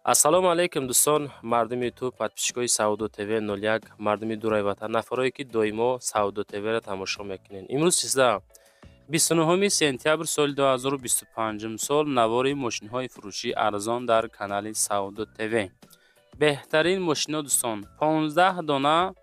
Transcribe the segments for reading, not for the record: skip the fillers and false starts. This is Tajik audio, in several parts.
Ассалому алайкум, дӯстон, мардуми Ютуб, подписчикои Савдо ТВ 01, мардуми дураи ватан, нафарое ки доимо Савдо ТВро тамошо мекунед. Имрӯз числа 29 сентябр соли 2025 сол, навори мошинҳои фурӯшии арзон дар канали Савдо ТВ. Беҳтарин мошино, дӯстон, 15 дона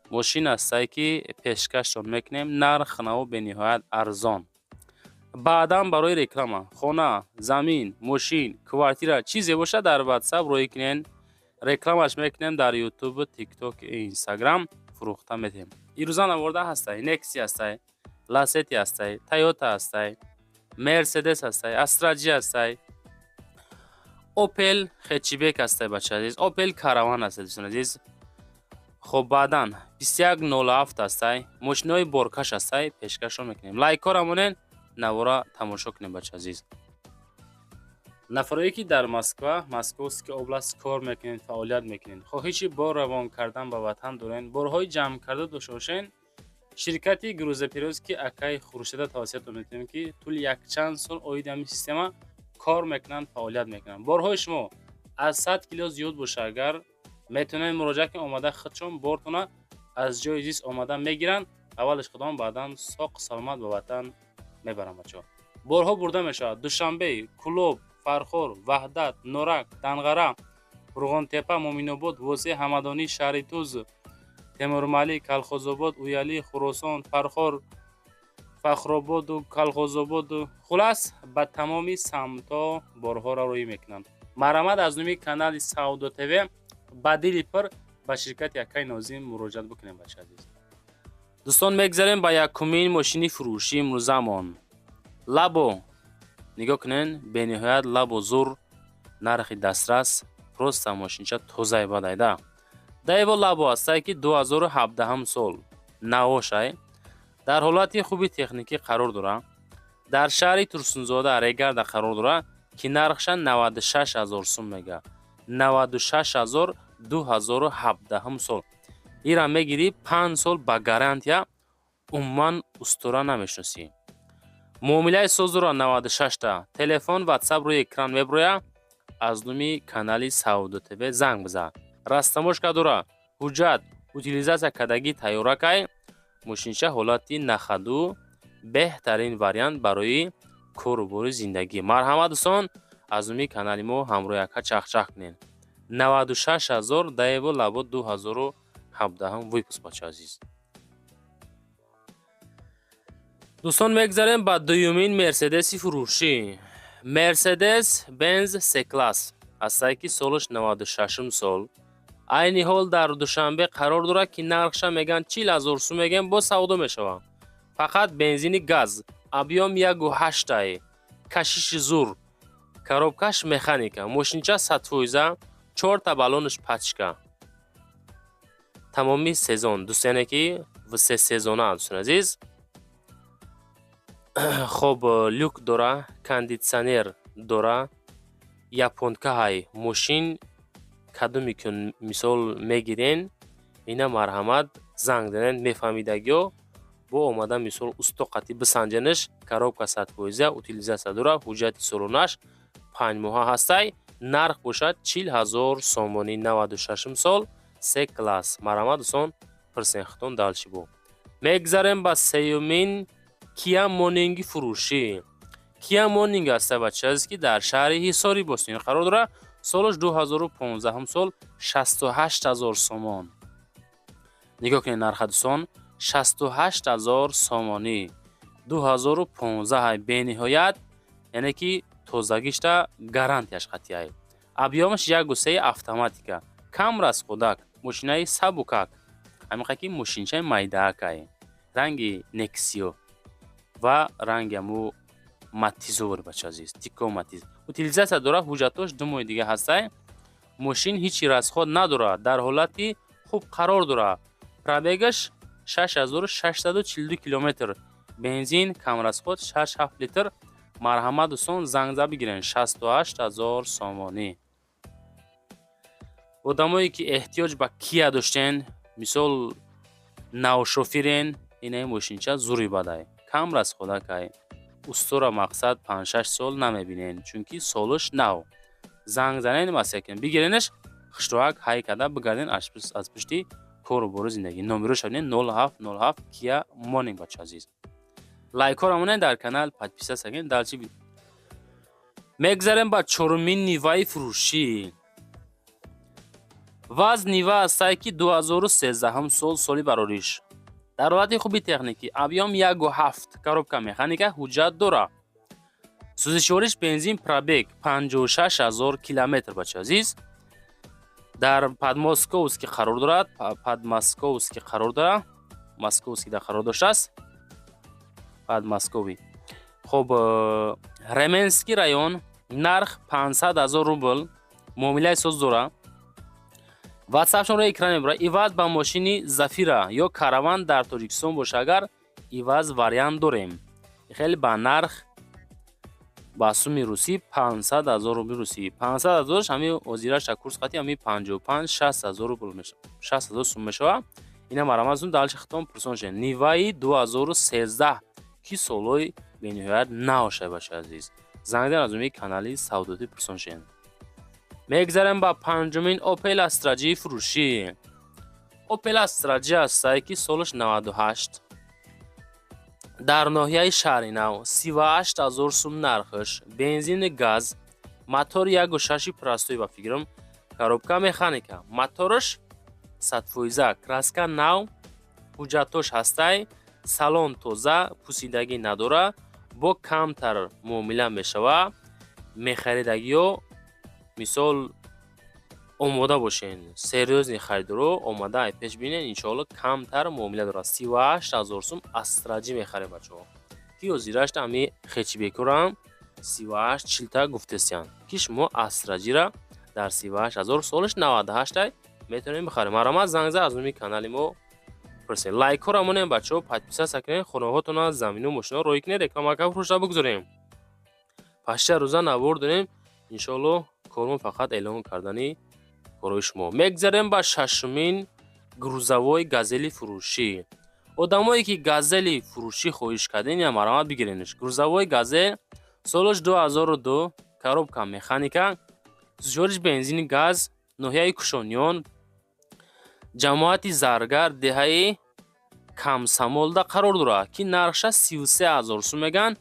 мошин ҳастае, ки пешкаштон мекунем, нарх наво бениҳоят арзон. Баъдан барои реклама хона, замин, мошин, квартира, чизе бошад, дар Ватсап роҳӣ кунен, рекламаш мекунем, дар Ютуб, Тикток, Инстаграм фурӯхта метем. Ирӯза наворда ҳастай: Некси ҳастай, Ласети ҳастай, Тойота ҳастай, Мерседес ҳастай, Астра Ҷи ҳастай, Опел Хэтчбек ҳастай, бача азиз, Опел Караван ҳастай, дӯстон азиз. Хоб, баъдан 2107 ҳастай, мошинои боркаш ҳастай, пешкашро мекунем. Лайкҳоро монен, навора тамошо кунем, бача азиз. Нафарое ки дар Москва, Московский область кор мекунед, фаъолият мекунед, хоҳиши бор равон кардан ба ватан дорен, борҳои ҷамъ карда дошта бошен, ширкати грузоперевозки акай Хуршеда тавсиятон метавонем, ки тӯли якчанд сол оиди ҳамин система кор мекунанд, фаъолият мекунанд. Борҳои шумо аз 100 кило зиёд боша агар, метавонед муроҷиат кунед, омада худшон бортона аз ҷои зист омада мегиранд, аввалаш худон, баъдан соқ саломат ба ватан мебаранд. Бачаҳо, борҳо бурда мешавад: Душанбе, Кӯлоб, Фархор, Ваҳдат, Норак, Данғара, Қурғонтепа, Муъминобод, Восе, Ҳамадонӣ, шаҳри Туз, Темурмалик, Калхозобод, Уялӣ, Хуросон, Фархор, Фахрободу Калхозободу, хулас, ба тамоми самтҳо борҳоро роҳӣ мекунанд. Марҳамат, аз номи канали Савдо ТВ ба дили пур ба ширкати акай Нозим муроҷиат бикунем, бача азиз. Дӯстон, мегзарем ба якумин мошини фурӯшии имрӯзамон. Лабо, нигоҳ кунен, бениҳоят лабо зур, нархи дастрас, просто мошинча тозаи бадайда. Даево Лабо ҳастае, ки 2017 сол навошай, дар ҳолати хуби техникӣ қарор дора, дар шаҳри Турсунзода, Регарда қарор дора, ки нархша 96 ҳазор сум мега. 96 ҳазор, 2017 сол. Ира мегирӣ, 5 сол ба гарантия, умуман устура намешиносӣ. Муомилаи соз дора 96-та. Телефон, Ватсап рӯи экран меброя, аз номи канали Савдо ТВ занг бизан. Растаможка дора, ҳуҷҷат, утилизация кардагӣ тайёракай, мошинча ҳолати на ходу, беҳтарин вариант барои кору бори зиндагӣ. Марҳамат, дӯстон, аз номи канали мо ҳамроҳи ака чахчах кунед. 96 ҳазор, Даево Лабо, 2017 выпуск, бача азиз. Дӯстон, мегзарем ба дуюмин Мерседеси фурӯшӣ. Мерседес Бенз С класс ҳастае, ки солаш 96 сол, айни ҳол дар Душанбе қарор дорад, ки нархша мегӯянд 40 ҳазор сум мегӯям, боз савдо мешавад. Фақат бензини газ, объём 1,8-ай, кашиши зур, коробкаш механика, мошинча 100%, чорта баллонаш пачка, тамоми сезон дӯст, яъне ки все сезона, дӯстони азиз. Хоб, люк дора, кондитсионер дора, японкаҳай мошин. Кадоме ки мисол мегирен, ина марҳамат, занг занед, мефаҳмидагиё бо омада мисол усто қатӣ бисанҷенаш. Коробка 100%, утилизация дора, ҳуҷҷати солонаш 5 моҳа ҳастай. Нарх бошад 40 ҳазор сомонӣ, 96-ум сол, С класс. Марҳамат, дӯстон, пирсен хитон дальше бо. Мегзарем ба сеюмин Кия Монинги фурӯшӣ. Кия Монинг аста, бача азиз, ки дар шаҳри Ҳисори Бостонӣ қарор дорад, солаш 2015 сол, 68 ҳазор сомон. Нигоҳ кунед нарха, дӯстон, 68 ҳазор сомонӣ, 2015, бениҳоят, яъне ки тозагишта, гарантияш қатъияй. Объёмаш 1,3, автоматика, кам расходак, мошинаи сабукак, ҳамиқа ки мошинчаи майдаакай, ранги Нексио ва ранги ҳаму матизовар, бача азиз, тико матиз. Утилизация дорад, ҳуҷҷатош 2 моҳи дига ҳастай. Мошин ҳичи расход надорад, дар ҳолати хуб қарор дорад. Пробегаш 6642 километр, бензин камрасход 6-7 литр. Марҳамат, дӯстон, занг зада бигирен, 68 ҳазор сомонӣ. Одамое ки эҳтиёҷ ба Кия доштен, мисол навшофирен, инаи мошинча зури бадай, кам расходакай, устора мақсад 5-6 сол намебинен, чунки солаш нав. Занг занен, маслиҳат кунем, бигиренаш, хушроак ҳай карда бигарден аз пушти кору бору зиндагӣ. Номерош бинед: 0707, Кия Монинг. Бача азиз, лайкҳоро монед, дар канал подписаться кунед. Дальше мегзарем ба чорумин Ниваи фурӯшӣ. ВАЗ Нива ҳастае, ки 2013 сол, соли барориш, дар ҳолати хуби техникӣ, объём 1,7, коробка механика, ҳуҷҷат дора, сӯзишвориш бензин, пробег 56 ҳазор километр. Бача азиз, дар Подмосковский қарор дорад, Подмосковский қарор дорад, Московский да қарор доштааст, Подмосковий. Хоб, Раменский район, нарх 500 ҳазор рубл, муомилаи соз дора. Ватсапшонро экран мебарад. Иваз ба мошини Зафира ё Караван дар Тоҷикистон боша, агар иваз вариант дорем. Хеле ба нарх, ба суми русӣ 500 ҳазор рубли русӣ. 500 ҳазорш ҳами озираша курс қати ҳами 55 60 ҳазор рубл мешавад, 60 ҳазор сум мешавад. Ина марамазун дальше хитом пурсон шед. Ниваи 2013, ки солҳои бениҳоят наошай. Бача азиз, занг аз умии канали Савдотӣ пурсон шед. Мегзарем ба панҷумин Опел Астра Ҷи фурӯшӣ. Опел Астра Ҷи ҳастае, ки солаш 98, дар ноҳияи Шаҳри Нав, 38 ҳазор сум нархш, бензини газ, мотор 1,6 простой, ба фикрам, коробка механика, мотораш 100%, краска нав, ҳуҷҷатош ҳастай, салон тоза, пусидагӣ надора, бо камтар муомила мешава. Мехаридагиҳо, мисол, омода бошен, серьёзный харидоро омада ай пеш бинен, иншоалло камтар муомила дорад. 38 ҳазор сум Астра Ҷи мехарем, бачаҳо, ки ҳозирашта ҳами хечибекорам 38 чилта гуфтесиянд, ки шумо Астра Ҷира дар 38 ҳазор, солаш 98-ай, метавонем бихарем. Марамат, занг зад, аз номи канали мо пурсед. Лайкҳоро монем, бачаҳо, подписаться кунед, хонаҳотона, замину мошино роҳӣ кунед, рекламака фурӯшта бигузорем. Пашша рӯза навор дорем, иншоалло. Кормон фақат эълон кардани корҳои шумо. Мегзарем ба шашумин грузовой Газели фурӯшӣ. Одамое ки Газели фурӯшӣ хоҳиш кардем, я марамат, бигиренш. Грузовой Газел, солаш 2002, коробка механика, сӯзишвориш бензини газ, ноҳияи Кушониён, ҷамоати Заргар, деҳаи Камсамолда қарор дорад, ки нархша 33 ҳазор сум мегӯянд.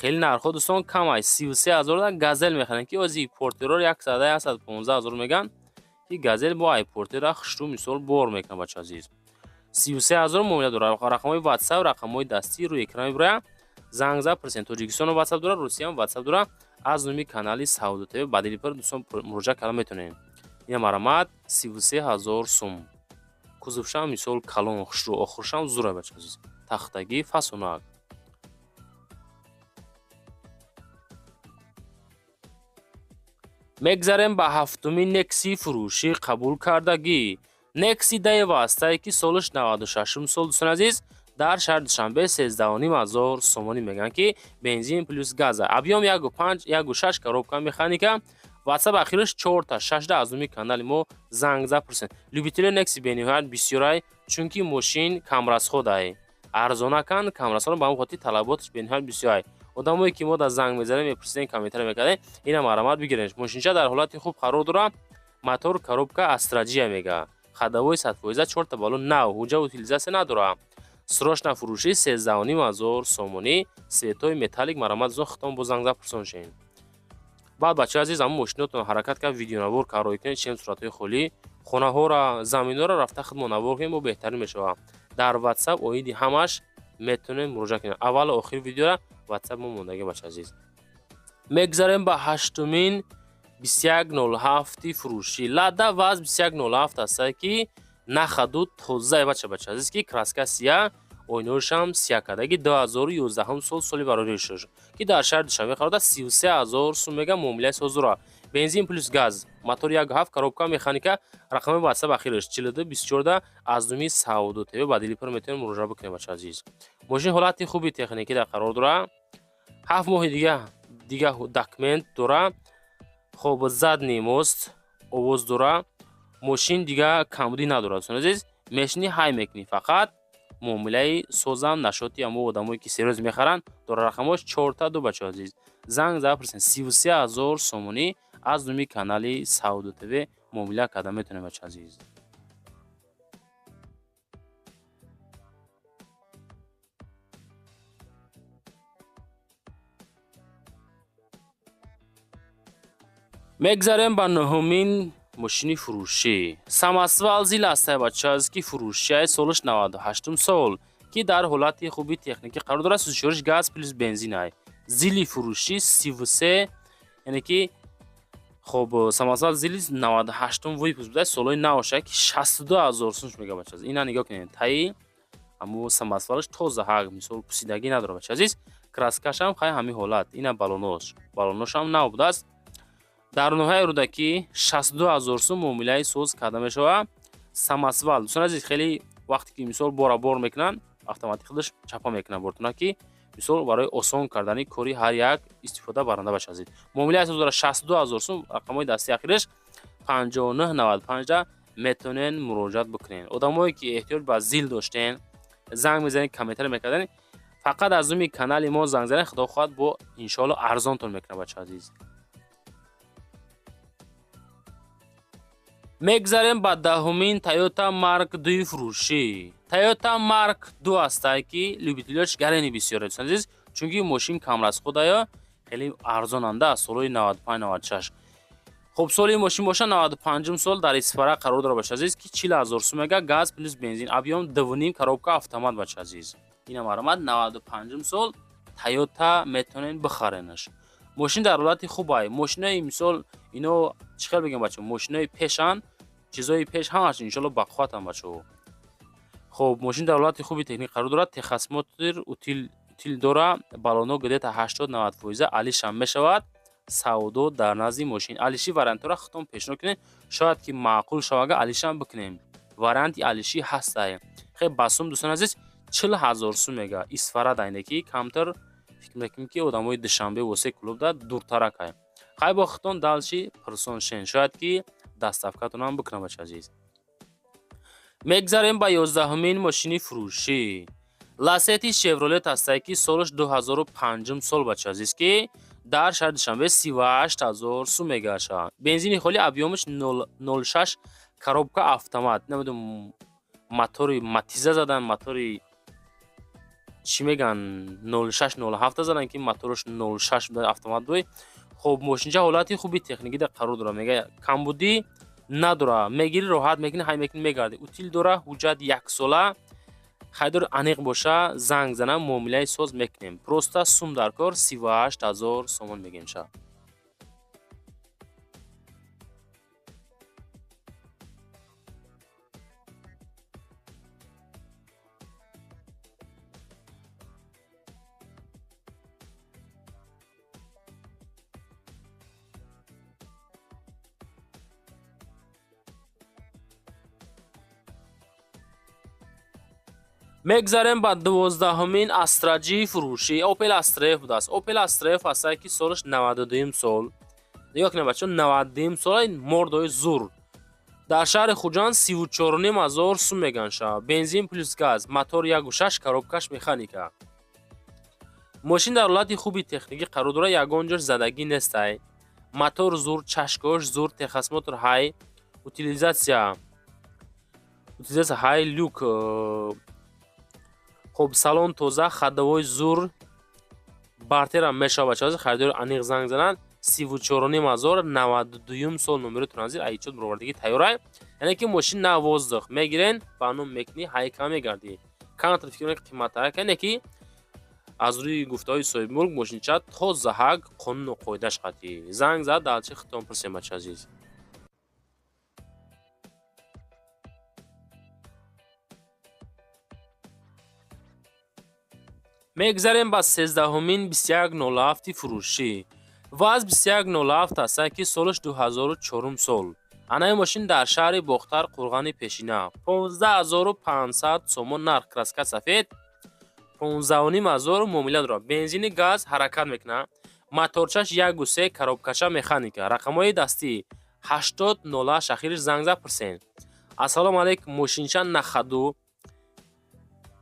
Хеле нархҳо, дӯстон, кам аст. 33 ҳазор Газел мехарем, ки ози Портерор 115 ҳазор мегӯянд, ки Газел бо ай Портера хушрӯ, мисол, бор мекунад. Бача азиз, 33 ҳазор муомила дорад. Рақамҳои Ватсап, рақамҳои дастӣ рӯи экран мебурая. Занг зад, пурсен. Тоҷикистоно Ватсап дорад, Русиям Ватсап дорад. Аз номи канали Савдо ТВ ба дили пур, дӯстон, муроҷиат карда метавонем. Ина марамат, 33 ҳазор сум. Кузовшам, мисол, калон, хушрӯ, охиршам зура, бача азиз, тахтагӣ, фасонак. Мегзарем ба ҳафтумин Нексии фурӯшӣ қабулкардагӣ. Некси Даева ҳастае, ки солаш 96 сол, дӯстони азиз, дар шаҳри Душанбе, 13,5 ҳазор сомонӣ мегӯянд, ки бензин плюс газа, объём 1,5, 1,6, коробка механика, Ватсап ахираш чорта шашда. Аз номи канали мо занг зад, пурсед. Любители Некси бениҳоят бисёрай, чунки мошин камрасходай, арзонаканд, камрасход, ба ҳамн хотир талаботаш бениҳоят бисёрай. Одамое ки мо дар занг мезанем, мепурсидем, комментария мекардем, ина марамат, бигиренш. Мошинча дар ҳолати хуб қарор дорад, мотор, коробка Астра Ҷия мега, ходовой 100%, чорта баллон нав, ҳуҷҷа утилизация надорад. Срочно фурӯшӣ, 13,5 ҳазор сомонӣ, цветой металлик. Марамат, зон хитом бо занг зад, пурсон шен. Баъд, бачаи азиз, ҳамн мошинотон ҳаракат кард, видеонавор карроҳӣ кунед, чем суратҳои холӣ. Хонаҳоро, заминҳоро рафта худмон навор кунем, бо беҳтарин мешавад. Дар Ватсап оиди ҳамаш метавонем муроҷиат кунем. Аввалу охири видеора Ватсап мо мондагӣ, бача азиз. Мегзарем ба ҳаштумин 2107 фурӯшӣ. Лада ВАЗ 2107 ҳастае, ки нахаду тозае, бача азиз, ки краска сия, ойношам сия кардаги, 2011 сол, соли бароришш, ки дар шаҳри Душанбе қарор дорад. 33 ҳазор сум мега, муомилаи создора, бензин плюс газ, мотор 1,7, коробка механика, рақами Ватсап ахираш 42 24. Аз номи Савдо ТВ ба дили пур метавонем муроҷиат бикунем. Бача азиз, мошин ҳолати хуби техникӣ дар қарор дорад, 7 моҳи дига документ дора. Хоб, задний мост овоз дора, мошин дига камбудӣ надорад. Дӯстони азиз, мешинӣ, ҳай мекунӣ, фақат муомилаи созам нашоти ҳамо одамое ки серьёз мехаранд дора. Рақамҳош чорта ду. Бачаҳо азиз, занг зада пурсен. 33 ҳазор сомонӣ. Аз номи канали Савдо ТВ муомила карда метавонем, бача азиз. Мегзарем ба нуҳумин мошини фурӯшӣ. Самосвал ЗИЛ ҳастае, бача азиз, ки фурӯшияи, солаш 98 сол, ки дар ҳолати хуби техникӣ қарор дорад. Сӯзишвориш газ плюс бензинай. ЗИЛи фурӯшӣ 33, яъне ки хоб, самосвал ЗИЛи 98 выпуск буда, солҳои навоша, ки 62 ҳазор сум мега, бача азиз. Ина нигоҳ кунед, таи аммо самосвалаш тоза ҳак, мисол, пусидагӣ надорад, бача азиз. Краскашам хай ҳамин ҳолат. Ина балоношам нав будааст. Дар ноҳияи Рӯдакӣ 62 ҳазор сум муомилаи соз карда мешавад самосвал. Дӯстони азиз, хеле вақте ки, мисол, бора бор мекунанд, автоматик худаш чапа мекунад бортона, ки мисол барои осон кардани кори ҳар як истифода баранда, бача азиз. Муомилаи соз дорад 62 ҳазор сум. Рақамҳои дастии ахираш 5995, метавонед муроҷиат бикунед. Одамое ки эҳтиёҷ ба ЗИЛ доштен, занг мезанед, комментарий мекарден, фақат аз номи канали мо занг занед, худо хоҳад, бо иншоалло арзонтон мекунад, бача азиз. Мегзарем ба даҳумин Тойота Марк дуи фурӯшӣ. Тойота Марк ду ҳастае, ки любителёш гарени бисёре, дӯстони азиз, чунки мошин камрасходая, хеле арзонанда аст, солҳои 95, 96. Хуб, соли мошин боша 95 сол, дар Исфара қарор дорад, бача азиз, ки 40 ҳазор сум мега, газ плюс бензин, объём 2,5, коробка автомат, бача азиз. Ина марҳамат, 95 сол Тойота, метавонед бихаренаш. Мошин дар ҳолати хубай. Мошинои, мисол, ино чӣ хел бигем, бача, мошинои пешанд, чизои пеш ҳамаш иншоалло бақувватанд, бачаҳо. Хоб, мошин дар ҳолати хуби техник қарор дорад, техосмотр, утиль дора, балоно где-то 80-90 фоиза, алишам мешавад. Савдо дар назди мошин. Алиши вариантҳоро худтон пешниҳод кунед, шояд ки маъқул шавага, алишам бикунем. Варианти алишӣ ҳастае. Хеб, ба сум, дӯстони азиз, 40 ҳазор сум мега. Исфара дайне, ки камтар фикр мекунем, ки одамои Душанбе восе клубда дуртаракай. Хай, бо худтон дальше пурсон шен, шояд ки доставкатонам бикунам, бача азиз. Мегзарем ба 11-умин мошини фурӯшӣ. Ласети Шевролет ҳастае, ки солаш 2005 сол, бача азиз, ки дар шаҳри Душанбе 38 ҳазор сум мегашад. Бензини холи, объёмаш 06, коробка автомат. Намедонам, мотори Матиза задан, мотори чӣ меган, 06, 07 задан, ки мотораш 06 автомат буй. Хоб, мошинча ҳолати хуби техникида қарор дорад, мега, камбудӣ надора. Мегирӣ, роҳат мекунӣ, ҳай мекунӣ, мегардӣ. Утиль дора, ҳуҷҷат яксола. Хайдор аниқ боша, занг занам, муомилаи соз мекунем. Просто сум дар кор, 38 ҳазор сомон мегем ша. Мегзарем ба 12-умин Астраҷии фурӯшӣ. Опел Астра Ф будааст. Опел Астра Ф ҳастае, ки солаш 92 сол. Нигоҳ кунед, бачаҳо, 92 сола, мордои зур. Дар шаҳри Хуҷанд 34,5 ҳазор сум меган ша. Бензин плюс газ, мотор 1,6, коробкаш механика. Мошин дар ҳолати хуби техникӣ қарор дорад, ягон ҷош задагӣ нестай. Мотор зур, чашкош зур, техосмотр ҳай, утилизация ҳай, люк. Хуб, салон тоза, ходовой зур, бартерам мешавад, бачаҳо. Харидори аниқ занг зананд. 34,5 ҳазор, 92-юм сол, номери транзит айчот баровардагӣ тайёрай. Яъне ки мошин на воздух мегирен, ба ном мекунӣ, ҳайка мегардӣ. Камтар фикр мекунӣ, қиматтар, яъне ки аз рӯи гуфтаҳои соҳибмулк мошинча тозаҳак, қонуну қоидаш қатъӣ. Занг зад, дальше худтон пурсем, бача азиз. Мегзарем ба 13-умин 2107 фурӯшӣ. ВАЗ 2107 ҳастанд, ки солаш 2004 сол. Анаи мошин дар шаҳри Бохтар, Қурғани Пешина, 15 500 сомон нарх, краска сафед, 15,5 ҳазор муомила дорад. Бензини газ ҳаракат мекунад, моторчаш 1,3, коробкаша механика. Рақамҳои дастӣ 8008 ахириш, занг зад, пурсен. Ассалому алайкум, мошинча на ходу,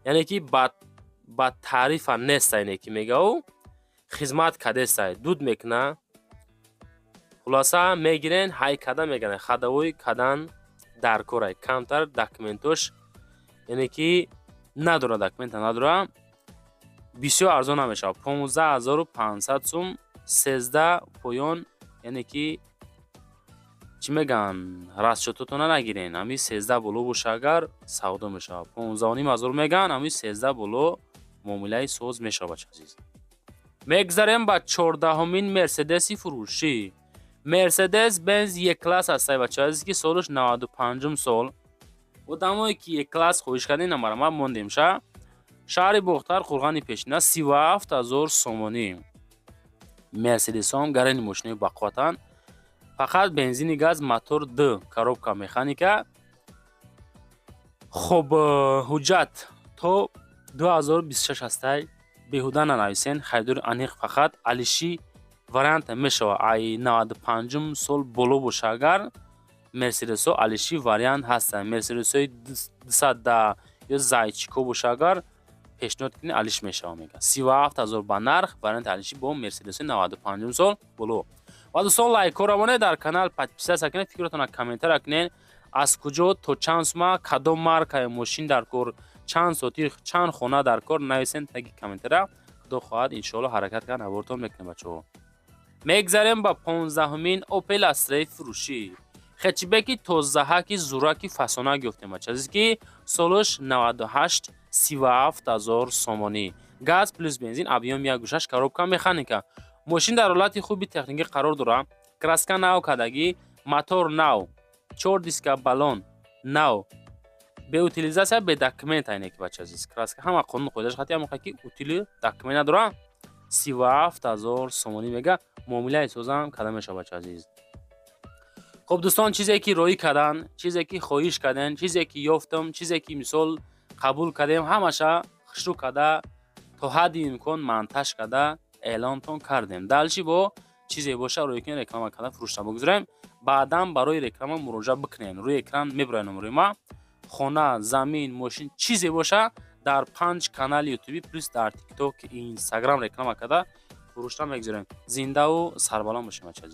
яъне ки ба таърифа нестай, не ки мега, ӯ хизмат кадестай, дуд мекуна. Хулоса, мегирен, ҳай када мегирен, ходовой кадан дар корай. Камтар документош, яъне ки надора, документа надора. Бисёр арзон намешавад, 15 500 сум, 13 поён. Яъне ки чӣ мегӯянд, расчётотона нагирен. Ҳами 13 боло боша агар, савдо мешавад. 15,5 ҳазор мегӯянд, ҳами 13 боло муомилаи соз мешавад, бача азиз. Мегзарем ба 14-ҳумин Мерседеси фурӯшӣ. Мерседес Бенз Е класс ҳастай, бача азиз, ки солаш 95-ум сол. Одамое ки Е класс хоҳиш кардем, намарама мондем ша. Шаҳри Бохтар, Қурғани Пешина, 37 000 сомонӣ. Мерседесҳоам гарани мошинои бақувватанд. Фақат бензини газ, мотор д, коробка механика. Хуб, ҳуҷҷат то 2026 ҳастай. Беҳуда нанависен, харидори аниқ. Фақат алиши варианта мешавад. Ай 95-ум сол боло боша агар, Мерседесҳо алиши вариант ҳастанд. Мерседесҳои 210 ё зайчико боша агар, пешниҳод кунед, алиш мешавад, мега. 37 000 ба нарх, варианти алиши бо Мерседесҳои 95-ум сол боло. Ва дӯстон, лайкҳоро монед, дар канал подписаться кунед, фикротонро комментария кунед: аз куҷо то чанд сума, кадом маркаи мошин дар кор, чанд сотих, чанд хона дар кор, нависен таги комментария. Худо хоҳад, иншоалло, ҳаракат кард, навортон мекунем, бачаҳо. Мегзарем ба 15-ҳумин Опел Астраи фурӯшӣ. Хэтчбеки тозаҳаки зураки фасонак ёфтем, бача азиз, ки солаш 98, 37 000 сомонӣ, газ плюс бензин, объём 1,6, коробка механика. Мошин дар ҳолати хуби техникӣ қарор дорад, краска нав кардагӣ, мотор нав, чор диска, баллон нав, бе утилизация, бе документ. Айне ки, бача азиз, краска ҳама қонун қоидаш хати, ҳамоқа ки утили документ надорад. 37 000 сомонӣ мега, муомилаи созам карда мешавад, бача азиз. Хуб, дӯстон, чизе ки роӣ кардан, чизе ки хоҳиш кардем, чизе ки ёфтам, чизе ки мисол қабул кардем, ҳамаша хушрӯ карда, то ҳадди имкон монтаж карда эълонтон кардем. Дальше бо чизе боша, рӯи кунед, реклама карда фурӯшта бигузорем. Баъдан барои реклама муроҷиат бикунед, рӯи экран мебирояд номерои ма. Хона, замин, мошин, чизе боша, дар панҷ канали ютубӣ плюс дар Тикток, Инстаграм реклама карда фурӯшта мегузорем. Зиндаву сарбаланд бошем, бача.